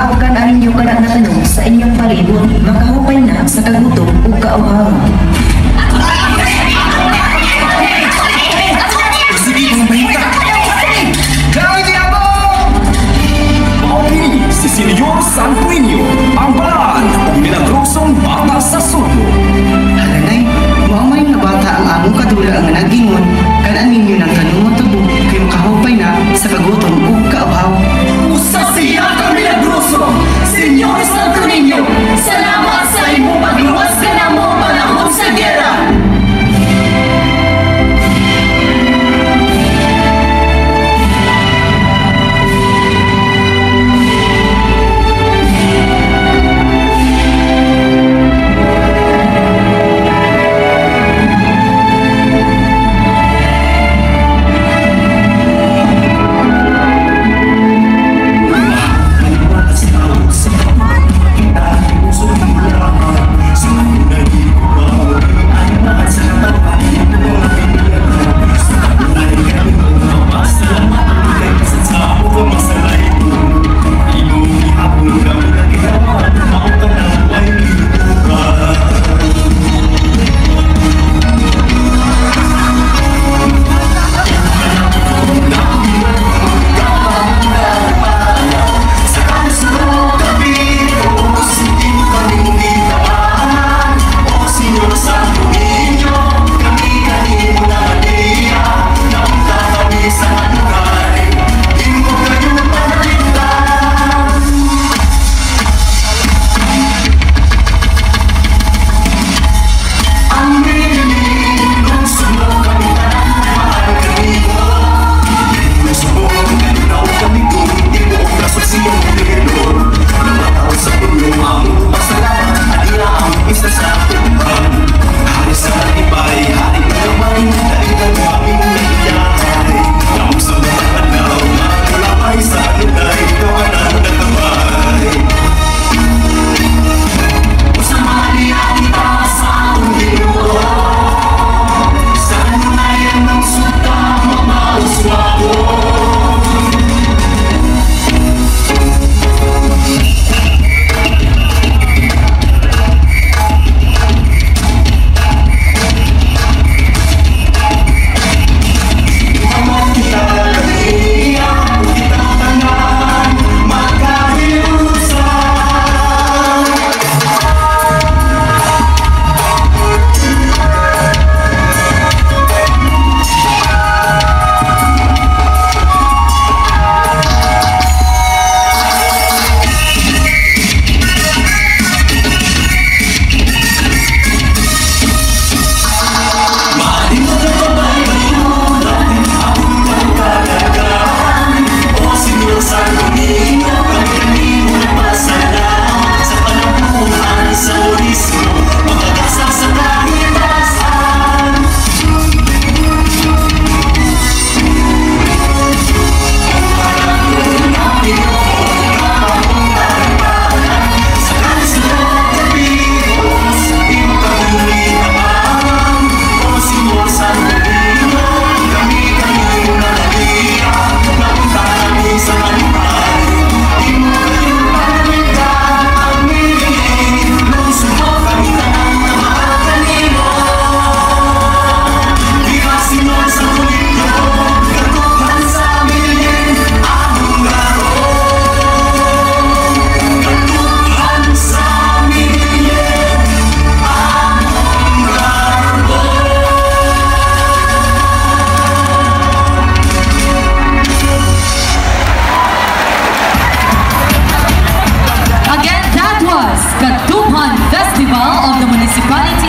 Og kan-a ninyo kana nga tanom sa inyong palibot, makahupay na sa kagutom ug kauhaw. Sige, mga balita. Dahil yabong! Mao kini si Senyor Santuinio, ang balaan ug milagrosong bata sa Sugbo. Halanay, mao man nga bata ang among kadula nga nag-ingon, kan-a ninyo ng tanom nga tubo kay makahupay na sa kagutom ug kauhaw. Usa siya ka milagroso, Senyor Santo Niño, salamat sa imong pagluwas kanamo panahon sa gera. Again, that was Katuphan Festival of the Municipality